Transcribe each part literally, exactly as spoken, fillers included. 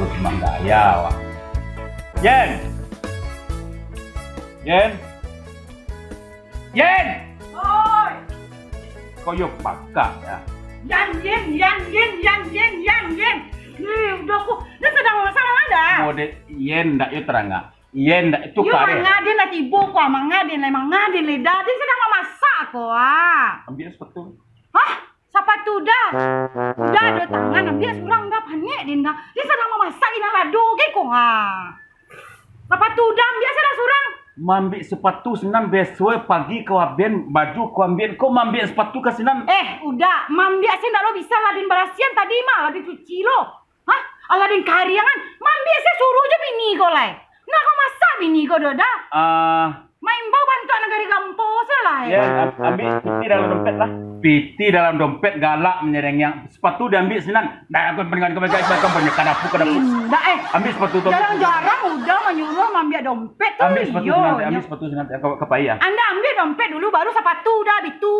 Memang gaya awak. Yen! Yen! Yen! Oi! Kau yo pakak, ya? Yan, Yen, Yan, Yen, Yan, Yen, Yan, Yen. Ih, udah ko. Dah sadang masak manga dah? Mode Yen ndak yo tarangah. Yen ndak tu. Yo, kareh. Manga den lah tibo ko, manga den lai, manga den lai dah. Den sadang mamasak ko, ah. Ambiak sapatu. Hah? Sapatu dah? Udah ado tangan, ambiak surang dah, panek den dah. Den sadang mamasak inang lado ge ko, ha. Sapatu dah, ambiak sadang surang. Maambiak sapatu sinan, beso pagi kau aben, baju kau ambiak, kau maambiak sapatu ka sinan. Eh, udah, maambiak se ndak lo bisa lah den barasian tadi mah, lah den cuci lo. Hah? Alah den kariangan, maambiak se suruah jo bini ko lai. Nak kau masak bini ko do dah? Ah. Maimbau bantuak nagari gampo se lah, eh. Ya, am-, ambiak piti dalam dompet lah. Piti dalam dompet galak manyerengiang. Sapatu diambiak sinan. Dah, aku pandangan kau, kau, kau, kau, kau, kau, kau, Indak, eh. Ambiak sapatu tu. Jarang-jarang udah manyuruah maambiak dompet tu. Ambiak sapatu sinan, ambiak sapatu sinan, kau, kau pai, ya. Anda ambiak dompet dulu, baru sapatu dah, bitu.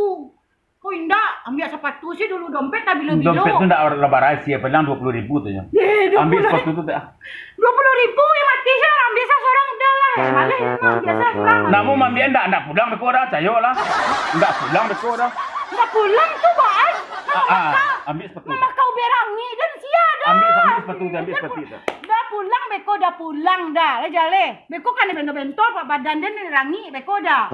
Ko indak, ambiak sapatu se dulu, dompet tabilo-bilo. Dompet tu ndak lah barasia, paling duo puluah ribu tu nyo. Ye, duo puluah ribu. Ambiak sapatu tu, tak? Duo puluah ribu, eh, mati se lah, ambiak sasurang dah lah. Eh, maleh, ambiak sasurang. Namun maambiak ndak, ndak pulang beko dah, cayo lah. Ndak pulang beko dah. Ndak pulang tu, Bang. Ah, ah, mamakau. Ambiak sapatu. Mamakau berangi dan sia dah. Ambiak, ambiak sapatu tu, ambiak sapatu tu. Dah pulang beko, dah pulang dah. Lah jaleh. Beko kan bento-bento, pak badan den rangik beko dah.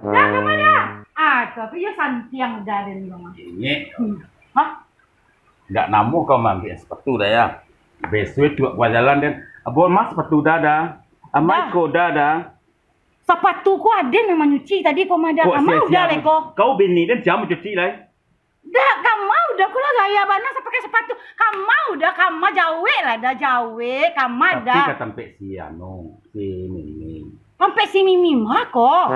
Dah, ka ma dah? Ah, tu, tapi iyo santiang dah den rumah. Ingek. Hmm. Hah? Ndak namuah kau maambiak sapatu dah, ya. Beso tu kau bajalan den. Abuah mas sapatu dah, dah. Amai ko dah, dah. Sapatu ko aden nan manyuci tadi ko ma dah. Kok sia-sia udah lai ko. Kau bini den jam cuci lai. Dah, ka ma udah, ko lah gaya bana sa pakai sapatu. Ka ma udah, ka ma jawek lah dah, jawek, ka ma dah. Tapi ka tampek si anu, si Mimi. Tampek si Mimi ma ko?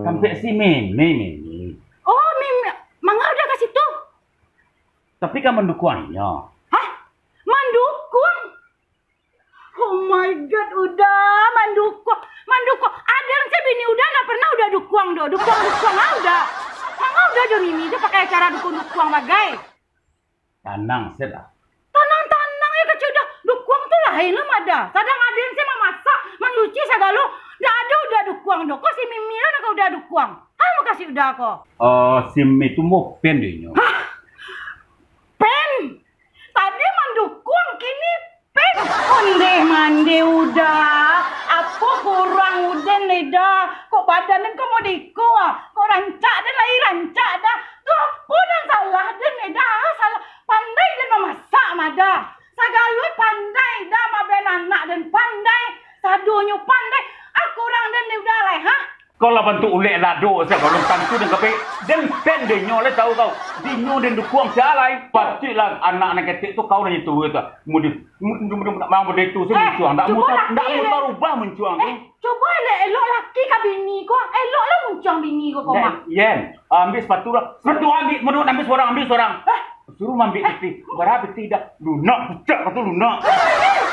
Tampek si Mimi, Mimi. Oh, Mimi, manga udah ka situ? Tapi ka mandukuangnyo. Hah? Mandukuang? Oh my God, udah mandukuang, mandukuang. Aden se bini udah ndak pernah udah dukuang doh, dukuang-dukuang ah udah. Manga udah jo Mimi tu pakai acara dukuang-dukuang bagai. Tanang se lah. Tanang-tanang yo kecek udah. Dukuang tu lain lah ma dah. Sadang aden se mamasak, manyuci sagalo. Ndak ado udah dukuang doh. Ko si Mimi lah nan ka udah dukuang. Ha, makasih udah ko. Oh, si Mimi tu mo pen dinyo. Hah? Pen? Tadi mandukuang, kini pen. Ondeh mandeh udah. Apo kurang uden ni dah? Kok badan den kok model iko ah? Kok rancak den lai rancak dah? Tu apo nan salah den ni dah? Salah. Pandai den mamasak ma dah. Sagalo pandai dah, maben anak den pandai. Sadonyo pandai. Ah, kurang den ni udah lai, ha? Kau lah bantuak ulek lado, sia kau, lun tantu den kapai. Den pen dinyo lai tau kau. Dinyo den dukuang sia lai. Patuiklah anak nan ketek tu kau nan itu tu. Mudi, mudi, mudi, mudi, mang mudi tu se muncuang. Ndak mutar, ndak mutar ubah muncuang tu. Eh, cubo elok-elok laki ka bini ko. Elok lah muncuang bini ko, ko mah. Yen, ambiak sapatu lah. Sapatu ambiak, mudi ambiak surang, ambiak surang. Eh, Suruah maambiak piti. Bara piti dah? Lunak, pucak kau tu lunak.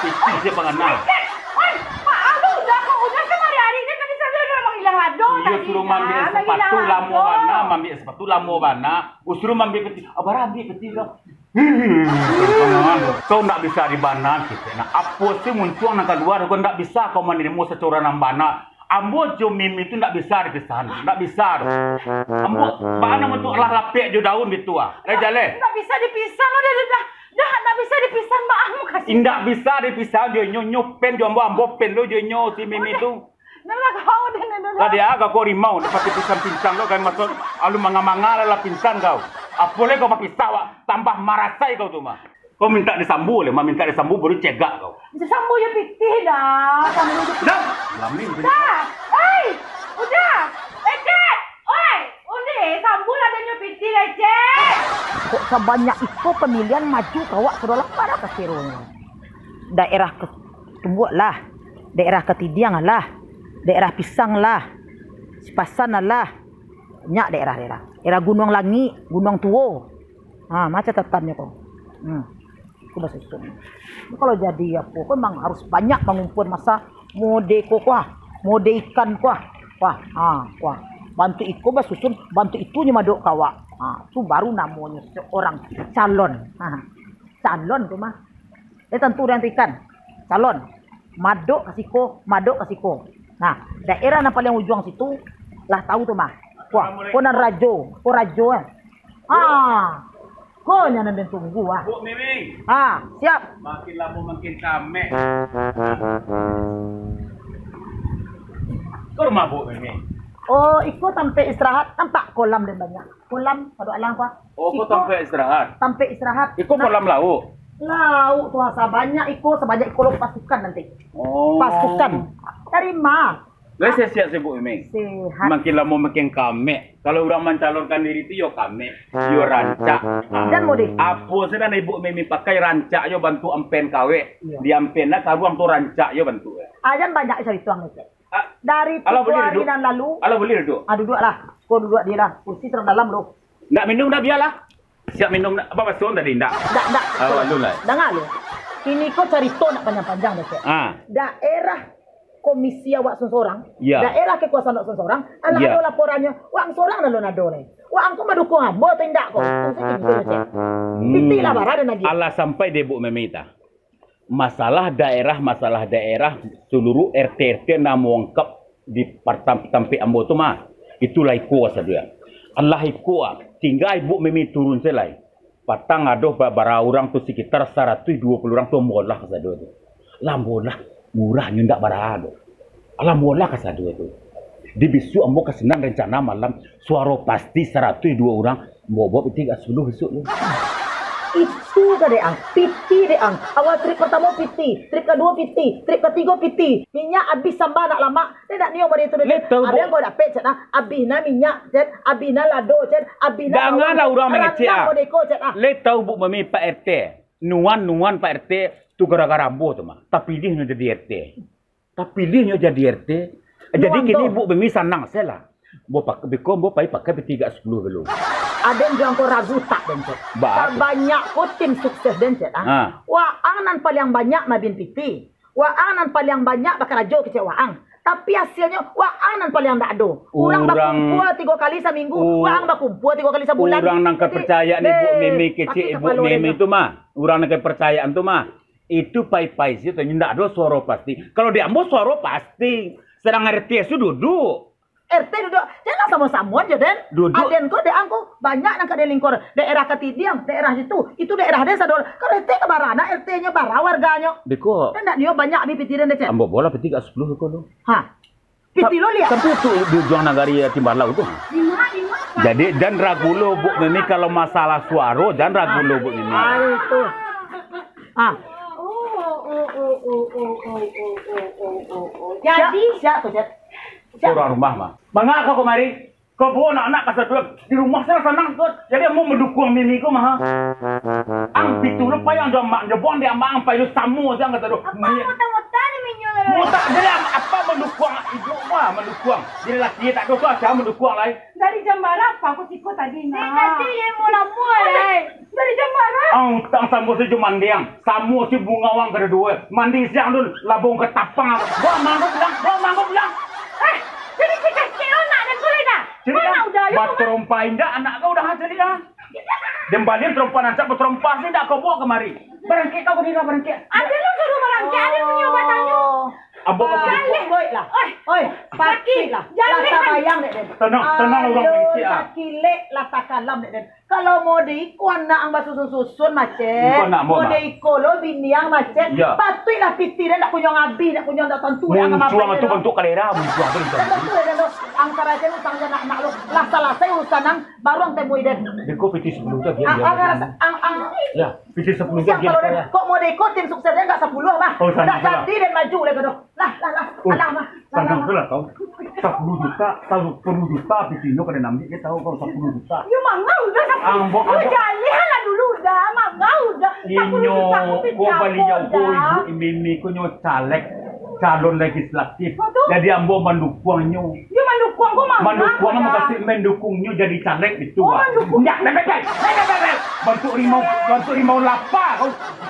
Piti se pangana. Oi, Pak Abu, udah kok, udah se hari-hari ni tadi sajo udah manghilang lado tadi. Iyo, suruh maambiak sapatu lamo bana, maambiak sapatu lamo bana. Oh, suruh maambiak piti. Ah, bara ambiak piti dah. Kau ndak bisa dibana kito. Nah, apo se muncuang nan kalua, kau ndak bisa kau manarimo sacaro nan bana. Ambo jo Mimi tu ndak bisa dipisahan, ndak bisa tu. Ambo, baa namo tu, lah lapek jo daun bitu ah. Lah jaleh. Ndak bisa dipisahan, udah, udah, dah, dah, ndak bisa dipisahan, baa mukasuik. Indak bisa dipisahan jo inyo, nyo pen jo ambo, ambo pen lo jo inyo, si Mimi tu. Dah lah, kau, dah, dah, dah. Lah dia agak kau rimau, dia pakai pisang pincang lo kan, maksud, alun manga-manga lah, lah pingsan kau. Apo lai kau bapisah, wak, tambah marasai kau tu mah. Kau mintak disambu lai, mah mintak disambu baru cegak kau. Sambu jo pitih dah, sambu jo pitih. Dah. Dah. Hei, udah. Eh, Cek. Oi, undi, sambu lah den nyo pitih lai, Cek. Kok sabanyak iko pamilihan maju ka awak sudah lapar ka seronyo. Daerah Ketumbuak lah, daerah Katidiang lah, daerah Pisang lah, Sipasan lah. Banyak daerah-daerah. Daerah Gunuang Langik, Gunuang Tuo. Ha, ma catatannyo ko. Hmm. Iko basusun. Kalau jadi apo ko memang harus banyak mangumpul masa mode ko kuah, mode ikan kuah. Kuah, ha, kuah. Bantuak iko basusun, bantuak itu nyo madok ka awak. Ha, tu baru namonyo seorang calon. Ha, calon tu mah. Eh, tantu urang tu ikan. Calon. Madok ka siko, madok ka siko. Nah, daerah nan paliang ujuang situ, lah tahu tu mah. Wah, ko nan rajo, ko rajo, eh. Ah, ko nyo nan den tunggu, ah. Buk Mimi. Ah, siap. Makin lamo makin kamek. Ko rumah Buk Mimi. Oh, iko tampek istirahat, nampak kolam den banyak. Kolam, padok alang ko. Oh, ko tampek istirahat. Tampek istirahat. Iko kolam lauk. Lauk tu, ha, sabanyak iko, sabanyak iko lo pasukan nanti. Oh. Pasukan. Dari ma? Lai sehat-sehat Buk Mimi? Sehat. Makin lamo makin kamek. Kalau urang mancalonkan diri tu yo kamek, yo rancak. Ha. Jan model. Apo se nan Buk Mimi pakai rancak yo bantuak ampen kawek. Iya. Di ampen lah karuang tu rancak yo bantuak. Ah, jan banyak carito ang, Cek. Ah, dari alah, tujuh hari nan lalu. Alah, buliah duduak. Ah, duduak lah. Ko duduak di lah. Kursi terang dalam lo. Ndak minum dah, bialah. Siap minum, ndak? Apa basuh tadi, ndak? Ndak, ndak. Ah, alun lah. Danga lo. Kini ko carito ndak panjang-panjang doh, Cek. Ah. Daerah komisi awak sorang-sorang, iya, daerah kekuasaan awak sorang-sorang, alah, iya, ado laporannyo, wak sorang nan alun ado lai. Wak ang ko madukuang ambo atau indak ko? Itu se kini ko, Cek. Hmm. Piti lah bara den agiah. Alah sampai di Buk Mimi tah. Masalah daerah, masalah daerah, saluruh R T R T namo angkap di partam-, tampek ambo tu mah. Itulah iko kasadonyo. Alah iko, ah, tingga Buk Mimi turun se lai. Patang ado ba-, bara urang tu, sekitar saratuih duo puluah urang tu ambo olah kasadonyo tu. Lah ambo olah, murahnyo ndak bara doh. Alah ambo olah kasadonyo tu. Di bisuak ambo ka sinan rencana malam, suaro pasti saratuih duo urang, ambo baok piti agak sapuluah bisuak tu. Itu ka dek ang, piti dek ang. Awal trip partamo piti, trip kaduo piti, trip katigo piti. Minyak abih samba nak lamak, Dek, ndak nio model tu, Dek. Lai tahu, Buk. Abih ko dapek, Cek, nah. Abih na minyak, Cek. Abih na lado, Cek. Abih na bawang, Cek. Janganlah urang mangecek, ah. Lai tahu Buk Mimi, Pak R T. Nuan-nuan Pak R T tu gara-gara ambo tu mah. Tapiliahnyo jadi R T. Tapiliahnyo jadi R T. Jadi kini Buk Mimi sanang se lah. Ambo pak-, beko ambo pai pakai piti agak sapuluah dulu. Aden jan ko ragu tak, den, Cek. Ba-, sabanyak ko tim sukses den, Cek, ah. Ha. Waang nan paliang banyak mabian piti. Waang nan paliang banyak bakarajo kecek waang. Tapi hasilnyo, waang nan paliang ndak ado. Urang bakumpua tigo kali saminggu, waang bakumpua tigo kali sabulan. Urang nan kaparcayaan Ibu Mimi kecek Ibu Mimi tu mah. Urang nan kaparcayaan tu mah. Itu pai-pai se tu, ndak ado suaro pasti. Kalau di ambo suaro pasti, sadang R T S tu duduk. R T duduak, janlah samo-samoan jo den. Duduak. Aden ko, dek ang ko, banyak nan ka den lingkor. Daerah Katidiang, daerah situ, itu daerah den sado. Kalau R T ka bara, nak R T-nyo bara warganyo. Beko. Kan ndak nio banyak abih piti den, Cek. Ambo bola piti agak sapuluah beko tu. Ha. Piti lo liak. Tapi tu di ujuang nagari Timbalau tu. Di ma, di ma? Jadi, jan ragu lo, Buk Mimi, kalau masalah suaro, jan ragu lo, Buk Mimi. Ah, itu. Ah. Oh, oh, oh. Jadi, siap, siap tu, Cek. Siap. Urang rumah mah. Manga kau kamari? Kau bawa anak-anak ka satu di rumah sana sanang tu. Jadi ambo mandukuang Mimi ko mah. Ang pitu lo payah jo amak, jo buang di amak ang payo samo se ang kato tu. Apa muta-muta ni minyo tu? Muta jadi am-, apa mandukuang ibu mah mandukuang. Jadi laki tak dosa aja mandukuang lai. Dari jam bara apa aku siko tadi, nak? Tadi ye mau lamo lai. Dari jam bara? Ang utang samo se jo mandiang, samo se bunga wang kada dua. Mandi siang tu labong ka tapang. Buang mangga pulang, buang mangga pulang. Eh, jadi cekek-cekek lo nak dan boleh dah. Jadi mana udah, yo, baterompa indak anak kau dah jadi dah. Dembalian terompa nancak baterompa se indak kau bawa kamari. Barangkek kau kini lah barangkek. Ada lo suruh barangkek, ada punya obatannya. Abang kau. Oi, oi, sakit lah. Lah tabayang dek den. Tenang, tenang urang. Alun, kecil ah. Takilek lah takalam dek den. Kalau mode iko anak ang basusun-susun, macet. Iko anak mo, mode iko lo bini ang, macet. Iya. Patuiklah piti den ndak kunjuang abih, ndak kunjuang ndak tantu dek ang. Muncuang tu bantuak kalera, muncuang tu. Ndak tantu dek den tu. Ang karajo utang jo anak-anak lo. Lah salasai urusan ang, baru ang temui den. Beko piti sapuluah tu, dia, ang, dia, ang, dia. Ang, ang. Ya, piti sapuluah tu, siap dia, kalau den. Ya. Kok mode iko tim sukses den ndak sapuluah, bah. Oh, ndak jadi den maju lagi tu. Lah, lah, lah. Oh, alah, lah, lah, sanang lah, tu lah kau. Sapuluh juta, sapuluh juta pitinyo ka den ambiak, kau tahu kau sapuluh juta. Yo, mangau dah sapuluh. Ambo, yo, ambo. Jaleh lah dulu dah, mangau dah. Sapuluh juta ko piti apo dah? Inyo, ko baliau ko ibu Mimi ko nyo caleg, calon legislatif. Betul. Jadi ambo mandukuang nyo. Yo, mandukuang ko mangau. Mandukuang dah. Mukasuik mandukuang nyo jadi caleg itu, oh, ah. Mandukuang. Ndak, ndak, ndak, ndak. Bantuak rimau, bantuak rimau lapa kau.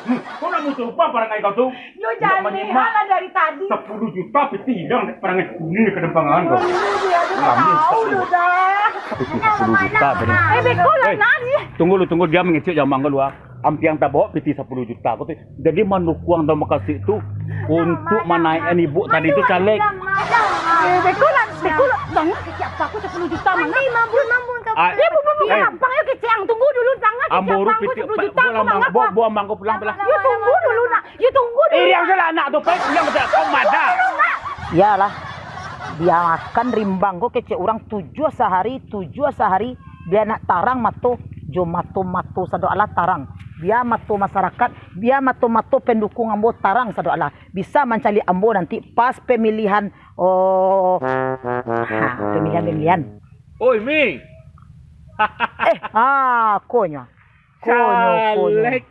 Hmm, kau nak musuh apa parangai kau tu? Yo, jaleh lah dari tadi. Sapuluh juta piti hilang dek parangai kuning ka dempangan ko. Aduh, dia tu tahu dah. Sapuluh juta tadi. Eh, beko lah, eh, nak ni. Tunggu lu, tunggu, dia mangecek jamang ko lu ah. Ampiang tabao pitih sapuluah juta ko tu. Jadi mandukuang Dang Makasik tu untuak manaikan ibu tadi tu caleg. Eh, beko lah, beko lah. Banyak kecek apa aku sapuluah juta mah. Mandi, mambun, mambun, ka- Ah, Eh, bu, bu, bu, eh. Gampang yo kecek ang. Tunggu dulu, jangan kecek Ambo apa aku pitih, sapuluah juta, buang aku mangga, mangga. Buang, buang mangga pulang, pulang. Yo, tunggu dulu, nak. Yo, tunggu dulu. Eh, yang salah anak tu, pai pulang macam kau mada. Iyalah. Bia makan rimbang ko kecek urang tujuah sahari, tujuah sahari, bia nak tarang mato, jo mato-mato sado alah tarang. Bia mato masarakat, bia mato-mato pendukung ambo tarang sado alah. Bisa mancaliak ambo nanti pas pemilihan, oh, ha, pemilihan-pemilihan. Oi, Mi! Eh, ah, konyo. Konyo, konyo. Caleg.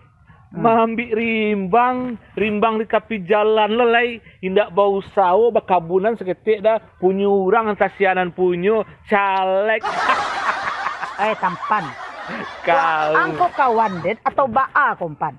Hmm. Maambiak rimbang, rimbang di tapi jalan lo lai, indak bausaho bakabunan saketek doh, punyo urang nan kasianan punyo, caleg. Eh, tampan. Kau. Ang ko kawan den atau baa ko, Pan?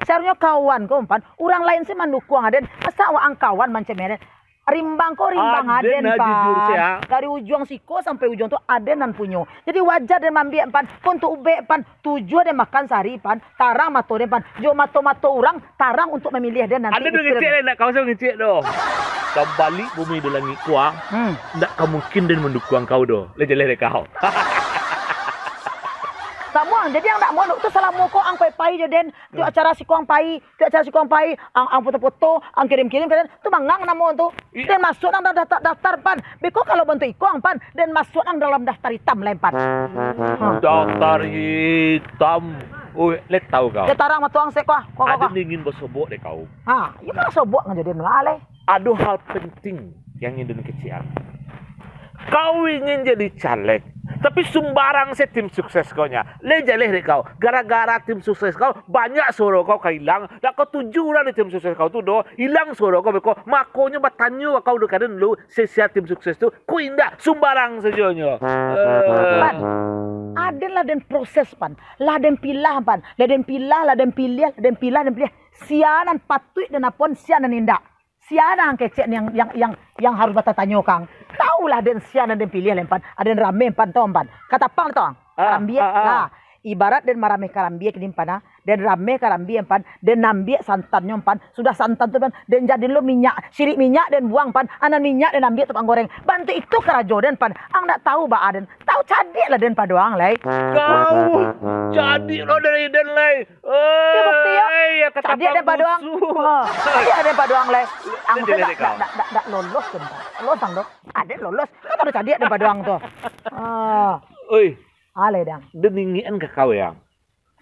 Saharusnyo kawan ko, Pan. Urang lain se mandukuang aden. Masa awak ang kawan mancam den? Rimbang ko rimbang aden, Pan. Aden lah jujur se, ah. Dari ujuang siko sampai ujuang tu aden nan punyo. Jadi wajar den maambiak, Pan. Ko untuak ubek, Pan. Tujuah den makan sahari, Pan. Tarang mato den, Pan. Jo mato-mato urang tarang untuak mamiliah den nanti. Aden tu ngecek lai, ndak kau usah ngecek doh. Tabalik bumi di langik ko, ah. Hmm. Ndak ka mungkin den mandukuang kau doh. Lai jaleh dek kau. Tamuang, jadi ang ndak mau tu salamo ko ang pai-pai jo den. Tu acara siko ang pai, tu acara siko ang pai, ang, ang foto-foto, ang kirim-kirim ka den, tu mangang namo tu. I- Den masuak nang dalam daftar, daftar, Pan. Beko kalau bantuak iko ang, Pan, den masuak nang dalam daftar itam lai, Pan. Ha. Daftar itam. Oi, lai tau kau. Lai tarang mato ang sek ko, ko, ko, ko. Aden ingin basobok dek kau. Ha, iyo kan sobok ngan jo den lah, lai. Ado hal penting yang ingin den kecekan. Kau ingin jadi caleg, tapi sumbarang se tim sukses kau nyo. Lai jaleh dek kau. Gara-gara tim sukses kau, banyak suaro kau ka ilang. Dak kau tuju urang di tim sukses kau tu doh. Ilang suaro kau beko. Makonyo batanyo kau dek aden dulu, sia-sia tim sukses tu. Ko indak, sumbarang sajo nyo. Eh. Pan, aden lah den proses, Pan. Lah den pilah, Pan. Lah den pilah, lah den piliah, lah den pilah, den piliah. Sia nan patuik den apuan, sia nan indak. Sia nan kecek yang, yang, yang, yang harus batatanyo kang. Taulah den sia nan den piliah lai, Pan. Aden rame, Pan, tau, Pan. Katapang tau, ang. Ah, karambia, ah, ah. Lah. Ibarat den marameh karambia kini, Pan, ah. Den rameh karambia, Pan. Den ambiak santannyo, Pan. Sudah santan tu, Pan, den jadian lo minyak. Siriak minyak den buang, Pan. Anan minyak den ambiak tu, Pan, goreng. Bantuak itu karajo den, Pan. Ang ndak tau baa den. Tau cadiak lah den pado ang lai. Kau cadiak lo dari den lai. Iyo, bukti yo. Oi, ya, cadiak den pado ang. Ha, cadiak den pado ang lai. Ang tu dak, dak, dak, dak lolos tu, Pan. Lolos ang tu. Aden lolos. Kan ado cadiak den pado ang tu. Ha. Oi. Alai dang. Den ingekan ka kau, ya.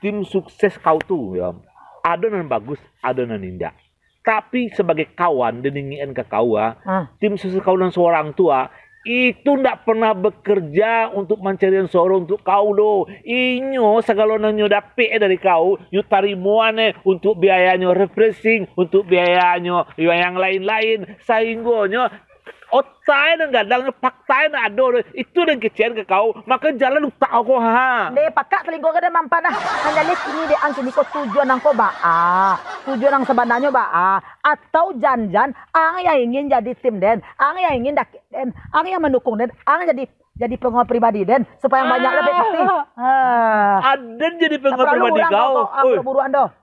Tim sukses kau tu, ya. Ado nan bagus, ado nan indak. Tapi sabagai kawan, den ingekan ka kau, ah. Ah. Tim sukses kau nan sorang tu, ah, itu ndak pernah bekerja untuk mancarian suaro untuk kau doh. Inyo sagalo nan nyo dapek dari kau, nyo tarimoan, eh, untuk biayanyo refreshing, untuk biayanyo yang lain-lain. Sahinggonyo otak nan gadang, fakta nan ado doh. Itu nan kecekan ka kau, mako jalan utak kau, ha. Deh, pakak talingo ka den, Ampan, ah. Nan jaleh kini dek ang kini ko tujuan ang ko baa? Tujuan ang sabananyo baa? Atau jan-jan ang yang ingin jadi tim den, ang yang ingin dakek den, ang yang mandukung den, ang jadi, jadi pengawal pribadi den, supaya ang banyak dapek pitih. Ah. Aden jadi pengawal pribadi kau. Oi.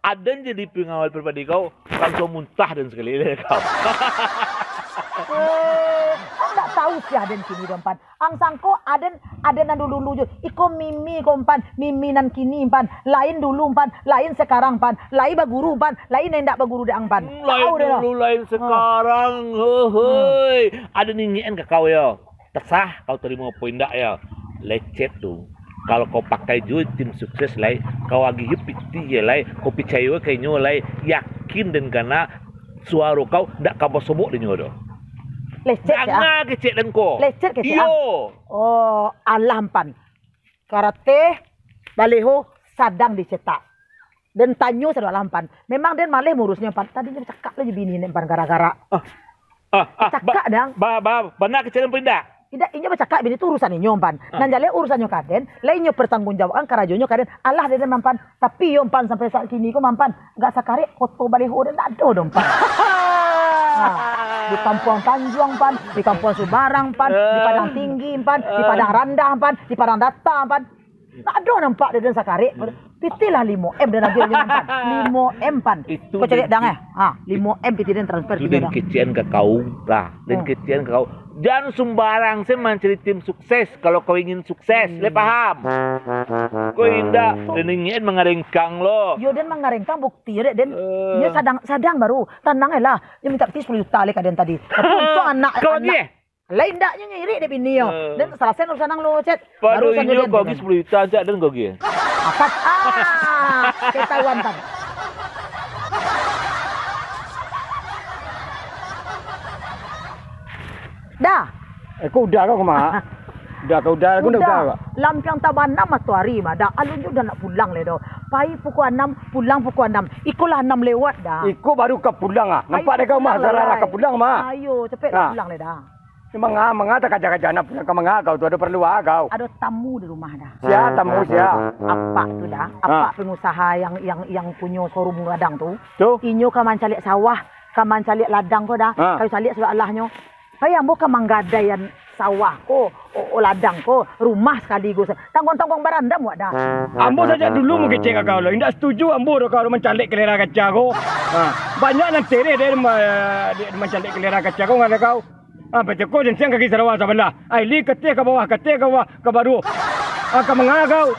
Aden jadi pengawal pribadi kau, langsung muntah den sakali dek kau. Eh, ang ndak tau si aden kini doh, Ampan. Ang sangko aden, aden nan dulu-dulu jo. Iko Mimi ko, Ampan. Mimi nan kini, Ampan. Lain dulu, Ampan. Lain sekarang, Ampan. Lain baguru, Ampan. Lain nan indak baguru dek ang, Ampan. Hmm, lain dulu, lain sekarang. Hehei. Aden ingekan ka kau yo. Tasah kau tarimo apo indak yo. Lecet tu. Kalau kau pakai juo tim sukses lai, kau agiah pitih lai, kau picayo ka inyo lai, yakin den kana suaro kau ndak ka basobok dek inyo doh. Lecet kecek, ah. Danga kecek den ko. Lecet kecek, ah. Iyo. Oh, alah, Ampan. Karate baleho sadang dicetak. Den tanyo sado alah, Ampan. Memang den maleh murusnyo, Ampan. Tadinyo bacakak lah jo bini den, Ampan, gara-gara. Ah, ah, ah, bacakak, ba-, dang. Ba-, ba-, bana kecek den, Ampan, indak? Indak, inyo bacakak bini tu urusan inyo, Ampan. Ah. Nan jaleh urusannyo ka den, lah inyo pertanggungjawabkan karajonyo ka den. Alah den, Ampan. Tapi yo, Ampan, sampai saat kini ko, Ampan, gak sakarek foto baleho den ndak ado doh, Ampan. Ha, di Kampuang Tanjuang, Ampan, di Kampuang Subarang, Ampan, di Padang Tinggi, Ampan, di Padang Randah, Ampan, di Padang Data, Ampan. Ndak ado nampak den sakarek. Pitih lah limo M den agiah nyo, Pan. Limo M, Pan. Itu kau caliak, Dang, eh? Ha, limo M pitih den transfer. Itu den kecekan ka kau lah. Den kecekan ka kau. Jan sumbarang se mancari tim sukses, kalau kau ingin sukses. Lai paham? Kau indak, den ingin mangarengkang lo. Yo, den mangarengkang, bukti dek den. Inyo sadang, sadang baru. Tanang lah. Inyo mintak pitih sapuluah juta lai ka den tadi. Tapi untuang anak, kau anak agiah? Lai indak, nyo ngirik dek bini yo. Den salasai urusan ang lo, Cet. Pado inyo kau agiah sapuluah juta, Cet, den kau agiah. Apat. Ah, ketahuan, Pan. Dah. Eh, kok udah kau, Mak? Udah kau, udah, aku udah, udah. Lampiang tabanam matoari mah, dah. Alun jo udah nak pulang lai doh. Pai pukua anam, pulang pukua anam. Iko lah anam lewat dah. Iko baru ka pulang ah. Nampak dek kau mah, sararah ka pulang mah. Ayo, capek lah pulang lai dah. Manga, manga takaja-kaja nak pulang ka manga kau tu, ado parlu ah kau. Ado tamu di rumah dah. Sia tamu, sia? Apak tu dah, apak pengusaha yang, yang, yang punyo showroom gadang tu. Tu? Inyo ka mancaliak sawah, ka mancaliak ladang ko dah. Ka caliak sudah alahnyo. Pai ambo ka manggadaian sawah ko, o, o, ladang ko, rumah sakaligus. Tangguang-tangguang barandam wak dah. Ambo sajak dulu mangecek ka kau lo, indak setuju ambo doh kau mancaliak kalera kaca ko. Ha, banyak nan tereh dek ma-, dek mancaliak kalera kaca ko, ngalah kau. Ha, pacako jansiang kaki sarawa sabalah. Ai, li kateh ka bawah, kateh ka bawah, ka baruah. Ha, ka manga kau?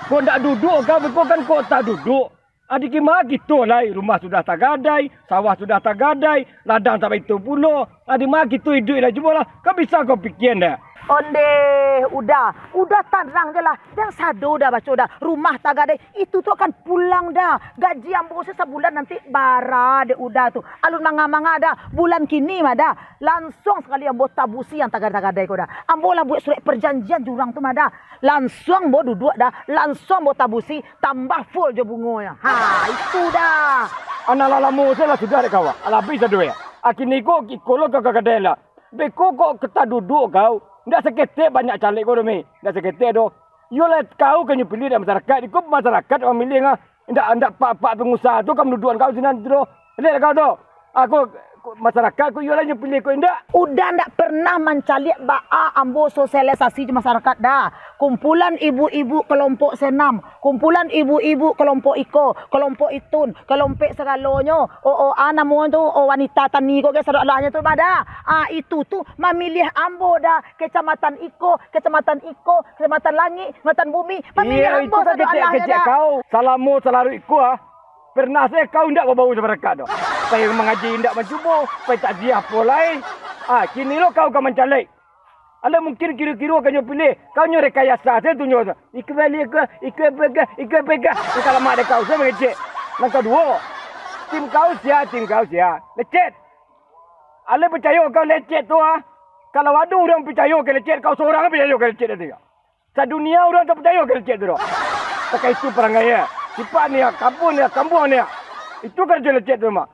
Kok ndak duduak kau, beko kan kok tak duduak. Adi kima kito lai, rumah sudah tagadai, sawah sudah tagadai, ladang tak baitu pulo. Adi ma kito iduik lai, cubolah, ka bisa kau pikia ndak? Ondeh, Uda, Uda tanang je lah. Jan sado Uda baco dah, rumah tagadai, itu tu akan pulang dah. Gaji ambo se sabulan nanti bara dek Uda tu. Alun manga-manga dah, bulan kini mah dah. Lansuang sakali ambo tabusi yang tagadai-tagadai ko dah. Ambo lah buek surek parjanjian jo urang tu mah dah. Lansuang ambo duduak dah, lansuang ambo tabusi, tambah full jo bungonyo. Ha, itu dah. Anak lah lamo se lah sudah dek kau, ah. Alah abih sado, yo. Kini ko, iko lo kau ka gadai lah. Beko kok ka taduduak kau, ndak saketek banyak caleg ko doh, Mi. Ndak saketek doh. Iyolah kau ka nyo pilih dek masarakaik, iko masarakaik mamilih, ah. Indak, indak pak-pak pangusaha tu ka manduduakan kau sinan tu doh. Liek kau tu. Aku, masarakaik ko iyolah nyo pilih ko indak. Uda ndak pernah mancaliak baa ambo sosialisasi jo masarakaik dah. Kumpulan ibu-ibu kelompok senam, kumpulan ibu-ibu kelompok iko, kelompok itun, kelompok sagalonyo. O, o, a, namo tu, o, wanita tani ko ge sadolahnyo tu mah dah. A, itu tu mamilih ambo dah. Kecamatan iko, kecamatan iko, kecamatan langik, kecamatan bumi, mamilih ambo sadolahnyo dah. Iyo, itu kan kecek-kecek kau. Salamo salaruik iko, ah, pernah se kau indak babau jo masarakaik doh. Pai mangaji indak mancubo, pai takziah apo lai. Ah, kini lo kau ka mancalek. Alah mungkin kiro-kiro ka nyo pilih, kau nyo rekayasa se tu nyo. Iko baliak ko, iko pegah, iko pegah. Iko lamak dek kau se mangecek. Nan kaduo, tim kau sia, tim kau sia. Lecet. Alah picayo kau lecet tu, ah. Kalau ado urang picayo ka lecet, kau sorang picayo ka lecet tu. Sadunia urang tapacayo ka lecet tu doh. Takah itu parangai, yo. Sipak ni, yo, kampung ni, yo, kambuang ni, yo. Itu karajo lecet tu mah.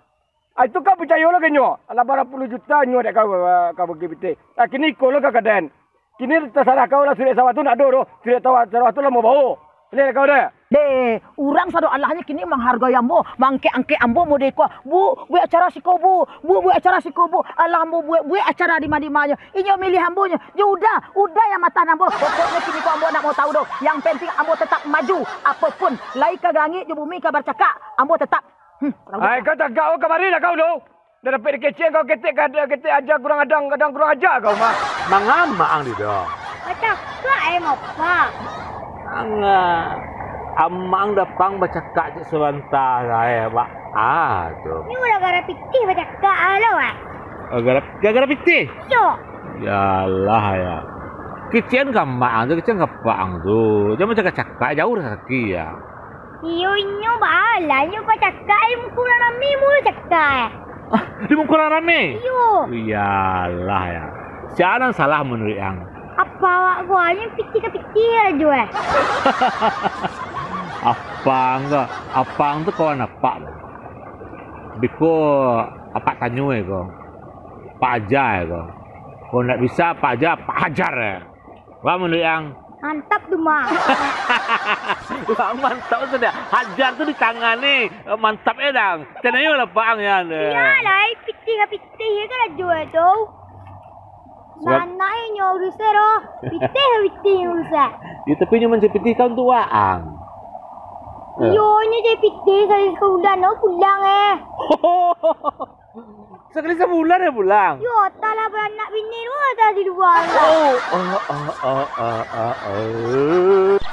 Ah, itu kau picayo lo ka nyo. Alah bara puluah juta nyo dek kau, ah, kau bagi pitih. Ah, kini iko lo ka kaden. Kini tasarah kau lah, surek sawah tu ndak ado doh. Surek sawah, sawah tu lah mau bao. Liek kau deh. Deh, urang sadolahnyo kini manghargoi ambo, maangkek-angkek ambo model iko. Bu, buek acara siko, Bu. Bu, buek acara siko, Bu. Alah ambo buek, buek acara dima-dimanyo. Inyo milih ambo nyo. Yo Uda, Uda yang matahan ambo. Pokoknyo kini ko ambo ndak mau tahu doh. Yang penting ambo tetap maju. Apopun, lai ka langik jo bumi ka bacakak, ambo tetap. Hmm, Ai, kau tagak, oh, kamari lah kau doh. Dah dapek dikecek kau ketek, kada ketek aja kurang adang, kadang kurang aja kau mah. Manga amak ang di doh. Bacakak, eh, Mopak. Ang, ah, amak ang dapang bacakak cek sabanta sae, Pak. Ah, tu. Ni gara-gara pitih bacakak lo, eh. Oh, gara-, gara-gara pitih? Yo. Yalah, ya. Kecekan ka amak ang tu, kecekan ka apak ang tu. Jan bacakak-cakak, jauh rasaki, ya. Iyo, inyo baalah, inyo kok cakak, eh, muko urang rami, muko cakak, eh. Ah, di muko urang rami? Iyo. Iyalah, ya. Sia nan salah manuruik ang? Apa awak ko, inyo pitih ka pitih ajo, eh. Apang ko, apang tu kawan apak tu. Biko apak tanyo, eh, ko. Pak aja, eh, ko. Kalau ndak bisa, apak aja, apak hajar, eh. Wah, manuruik ang? Mantap tu, Mak. Wah, mantap tu dah. Hajar tu di tangan ni. Mantap, eh, dang. Canayo lah, Pak, ang, ya, deh. Iyalah, eh, pitih ka pitih, ya, kan, ajo, eh, tu. Sebab anak, eh, nyo urus, eh, doh. Pitih ka pitih nyo urus, eh. Ya, tapi nyo mancari pitih kan tu, Wak, ang. Iyo, inyo jadi pitih sakali sabulan, oh, pulang, eh. Sakali sabulan yo pulang? Yo, tak lah baranak bini tu dah di lua. Oh, ah, ah, ah, ah, ah.